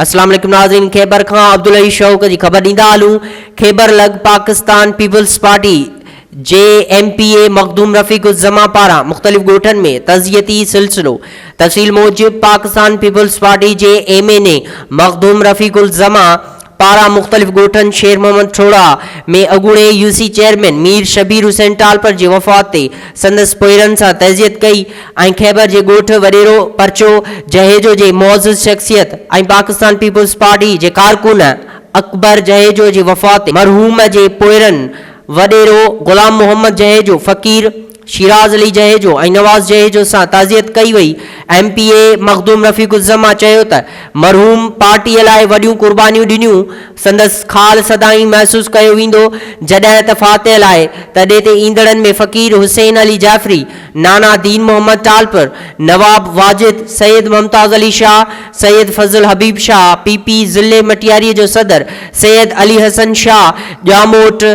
اسلام عليڪم ناظرين خيبر کان عبدالحئي شوق جي خبر ڏيندا هلون خيبر لڳ پاڪستان پيپلز پارٽي جي M P A Makhdoom Rafiq Uzzaman پاران مختلف ڳوٺن ۾ تعزيتي سلسلو تفصيل موجب پاڪستان پيپلز پارٽي جي M N A Makhdoom Rafiq Uzzaman پاران مختلف ڳوٺن شير محمد ٺوڙها ۾ اڳوڻي U C chairman Mir Shabbir Hussain Talpur جي وفات تي سندس پوئرن سان تعزيت ڪئي ۽ خيبر جي ڳوٺ وڏيرو پرچو جهيجو جي معزز شخصيت ۽ پاڪستان پيپلز پارٽي جي ڪارڪن اڪبر جهيجو جي وفات تي مرحوم جي پوئرن وڏيرو غلام محمد جهيجو، فقير شيراز علي جهيجو ۽ نواز جهيجو سان تعزيت ڪئي وئي. M P A Makhdoom Rafiq Uzzaman چيو ته مرحوم پارٽي لاء وڏيون قربانيون ڏنيون، سندس خال سدائين محسوس ڪيو ويندو، جڏهن ته فاتح لاء تڏي تي ايندڙن ۾ فقير حسين علي جعفري، نانا دين محمد ٽالپر، نواب واجد، سيد ممتاز علي شاهه، سيد فضل حبيب شاهه، پي پي ضلعي مٽياري جو صدر سيد علي حسن شاهه، ڄاموٽ،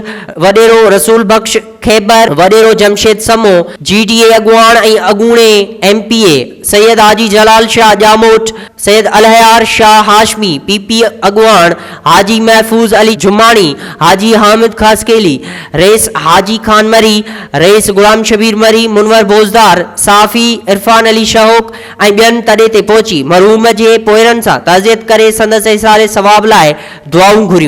وڏيرو رسول بخش خيبر، وڏيرو جمشيد سمو، جي ڊي اي اڳواڻ ۽ اڳوڻي M P A Syed Haji Jalal Shah Jamot, Syed Allahyar Shah Hashmi, P P اڳواڻ حاجي محفوظ علي جماڻي، حاجي حامد خاصخيلي، رئيس حاجي خان مري، رئيس غلام شبير مري، منور بوزدار، صحافي عرفان علي شهوڪ ۽ ٻين تڏي تي پهچي مرحوم جي پوئرن سان تعزيت ڪري سندس ايصال ثواب لاء دعائون گهريون.